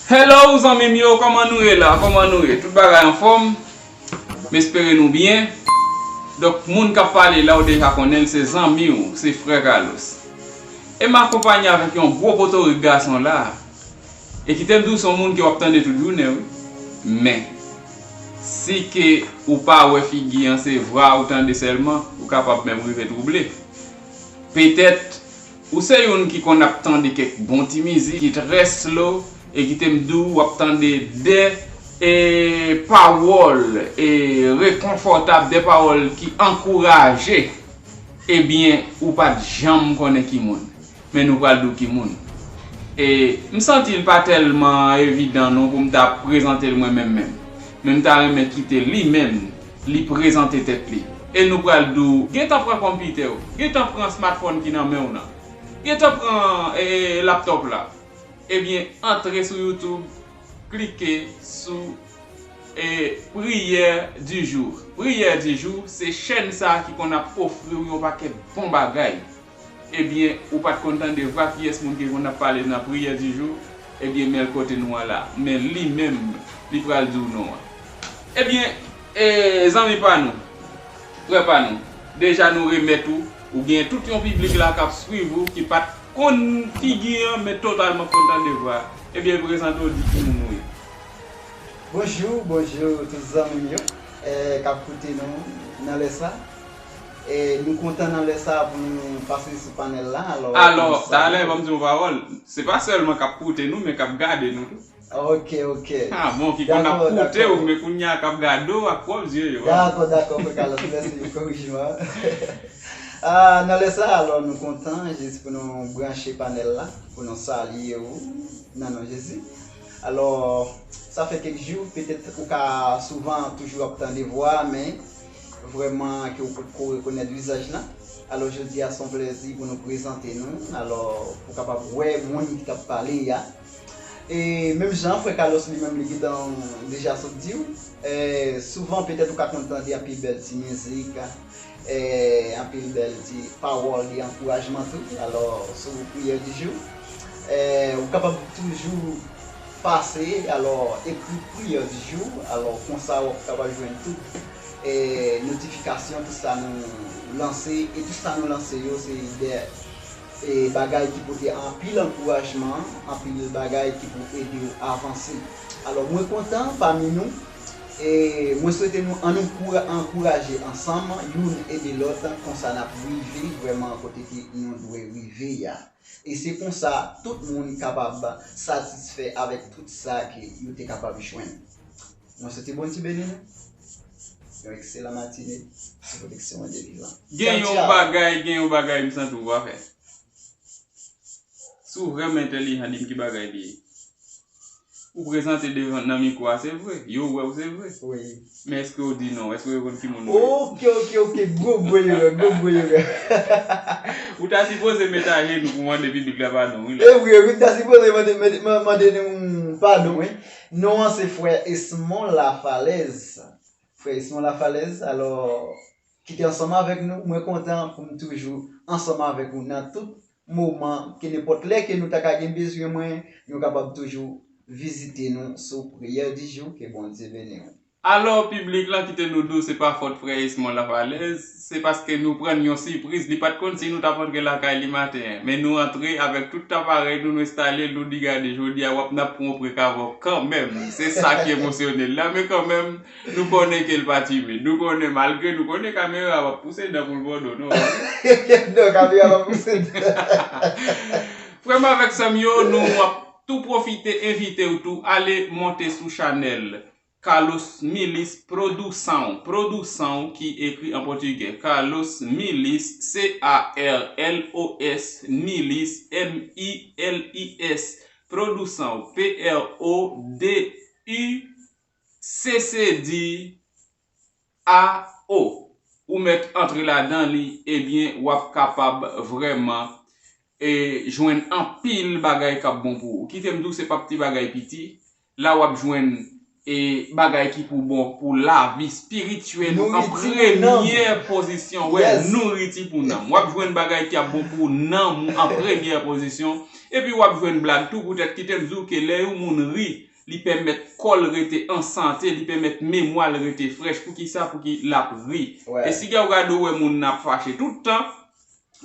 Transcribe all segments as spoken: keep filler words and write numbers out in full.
Hello zanmi m yo, kòman nou ye la? Kòman nou ye? Tout bagay anfòm? M espere nou byen. Donk, moun k ap pale la, ou deja konnen l, se zanmi w, se frè Carlos. E m akonpanye avèk yon gwo potorik gason la. E kite m di w, se yon moun ke w ap tande tout jounen, wi. Men, si ke ou pa wè figi an, se vwa ou tande sèlman, ou kapab menm rive twouble. Petèt, ou se youn ki konn ap tande kèk bon ti mizik ki trè slow, e kite m di w, w ap tande de, e, pawòl, e, rekonfòtab, de pawòl ki ankouraje. Ebyen, ou pa t janm konnen ki moun. Men nou pral di w ki moun. E, m santi l pa tèlman evidan non pou m ta prezante l mwen menm menm. Men m ta renmen kite li menm, li prezante tèt li. E nou pral di w, gentan pran konpitè w, gentan pran smartphone ki nan men w nan. Gentan pran, e, laptop la. Ebyen, antre sou YouTube, klike sou, e, Prière du jour. Prière du jour, se chèn sa ki konn ap ofri w yon pakèt bon bagay. Ebyen, ou pa t konn tande vwa kiyès moun ki konn ap pale nan Prière du jour? Ebyen, men l kote nou an la. Men li menm, li pral di w non an. Ebyen, e, zanmi pa nou, frè pa nou, deja nou remèt ou, ou gen tout yon piblik la k ap swiv ou, ki pa t konn figi an, men totalman kontan de vwa. Ebyen, prezante w, di ki moun ou ye. Bonjou, bonjou tout zanmi m yo, e, k ap koute nou nan lè sa. E, nou kontan nan lè sa pou nou pase sou panèl la. Alò, alò, talè, ban m di yon pawòl. Se pa sèlman k ap koute nou, men k ap gade nou tou. Ok, ok. Ah, bon, ki konn ap koute w, men kounye a k ap gade w ak pwòp zye yo. Dakò, dakò, frè Carlos, mèsi pou korijman. Ah, nan lè sa, alò, nou kontan jis pou nou branche panèl la, pou nou salye w nan non Jezi. Alò, sa fè kèk jou, petèt ou ka souvan toujou ap tande vwa, men vrèman ke ou potko rekonèt vizaj lan. Alò, jodi a, se yon plèzi pou nou prezante nou. Alò, pou kapab wè moun ki t ap pale a. E menm jan, frè Carlos li menm, li gentan deja sot di w, e, souvan, petèt, ou ka konn tande anpil bèl ti mizik, e, anpil bèl ti pawòl de ankourajman tou. Alò, sou Prière du jour, e, ou kapab toujou pase, alò, ekri Prière du jour, alò, konsa w ap kapab jwenn tout, e, notifikasyon, tout sa nou lanse, e tout sa nou lanse yo, se de e, bagay ki pote anpil ankourajman, anpil bagay ki pou ede w avanse. Alò, mwen kontan pami nou, e mwen swete nou ann ankoura-, ankouraje ansanm, youn ede lòt, konsa n ap rive vrèman kote ke nou dwe rive a. E se konsa, tout moun kapab satisfè avèk tout sa ke yo te kapab jwenn. Mwen swete Bondye beni nou. Yon ekselan matine, sou pwoteksyon Bondye vivan. Gen yon bagay, gen yon bagay m santi w pa fè. Si w vrèman entèlijan, di m ki bagay li ye. Ou prezante devan nan mikwo a, se vre. Yo wè w, se vre. Wi. Men èske w di non? Èske yo konn ki moun ou ye? Ok, ok, ok. Gwo, gwo erè, gwo, gwo erè. Ou ta sipoze met ajenou pou mande piblik la padon, wi la. E vre, wi, m ta sipoze mande, mande, mande nou padon, wi. Non an se frè Esmond Lafalaise. Frè Esmond Lafalaise, alò, kite ansanm avèk nou. Mwen kontan pou m toujou ansanm avèk ou nan tout moman, ke nenpòt lè ke nou ta ka gen bezwen mwen, nou kapab toujou vizite nou sou Prière du jour. Ke Bondye beni w. Alò, piblik lan, kite nou di w, se pa fòt frè Esmond Lafalaise, se paske nou pran yon sipriz, li pa t konn si nou t ap antre lakay li maten an. Men nou antre avèk tout aparèy nou, nou enstale l, nou di, gade, jodi a, w ap, n ap pran yon prekavò kanmenm. Se sa ki emosyonèl la, men kanmenm, nou konnen ke l pa timid. Nou konnen, malgre nou konnen kamera p ap pouse dan pou l bòdò, non. Non, kamera p ap pouse dan. Frè m avèk sè m yo, nou ap tou pwofite envite w tou, ale monte sou chanèl Carlos Milis Produção, Produção ki ekri an pòtigè, Carlos Milis, C A R L O S, Milis, M I L I S, Produção, P R O D U C C D A O. Ou mèt antre ladan li, ebyen, w ap kapab vrèman, e, jwenn anpil bagay k ap bon pou ou. Kite m di w, se p ap ti bagay piti. La w ap jwenn e bagay ki pou bon pou lavi espirityèl ou an premyè pozisyon. Wè, nouriti pou nanm. W ap jwenn bagay ki ap bon pou nanm ou an premyè pozisyon. Epi w ap jwenn blag tou, poutèt kite m di w ke lè yon moun ri, li pèmèt kò l rete an sante, li pèmèt memwa l rete frèch. Poukisa? Pou ki l ap ri. E siga w gade w wè moun nan ap fache tout tan,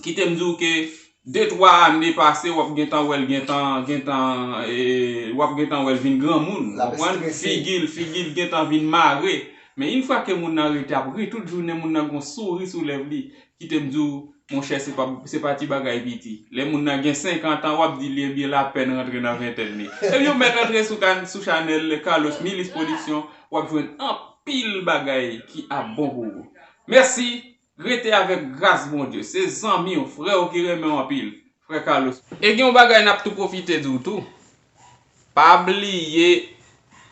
kite m di w ke de twa ane pase, w ap gentan wè l gentan, gentan, e, w ap gentan wè l vin granmoun. Ou konprann? Figi l, figi l gentan vin mare. Men yon fwa ke moun nan rete ap ri, tout jounen moun nan gon souri sou lèv li, kite m di w, monchè, se pa, se pa ti bagay piti. Lè moun nan gen senkant an, w ap di li, ebyen, l apèn rantre nan ventèn li. Ebyen, w mèt antre sou, sou chanèl Carlos Milis Production, w ap jwenn anpil bagay ki ap bon pou ou. Mèsi. Rete avèk gras Bondye. Se zanmi w, frè w ki renmen w anpil. Frè Carlos. E gen yon bagay n ap tou pwofite di w tou. Pa bliye,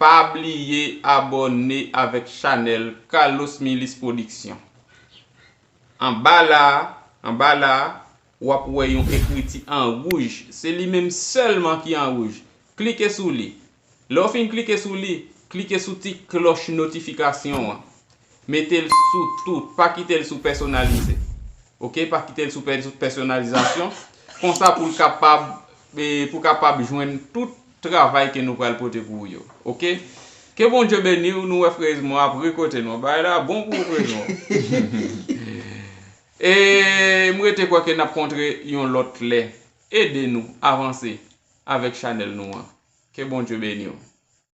pa bliye abòne avèk chanèl Carlos Milis Production. Anba la, anba la, w ap wè yon ekriti an wouj. Se li menm sèlman ki an wouj. Klike sou li. Lè w fin klike sou li, klike sou ti klòch notifikasyon an. Mete l sou tout, pa kite l sou pèsonalize. Oke, pa kite l sou pè-, pèsonalizasyon. Konsa pou l kapab, e, pou kapab jwenn tout travay ke nou pral pote pou ou yo. Oke? Ke Bondye beni w, nou wè Frè Edmond ap ri kote nou. Bagay la bon pou ou, Frè Edmond. E m rete kwè ke n ap kontre yon lòt lè. Ede nou avanse avèk chanèl nou an. Ke Bondye beni w.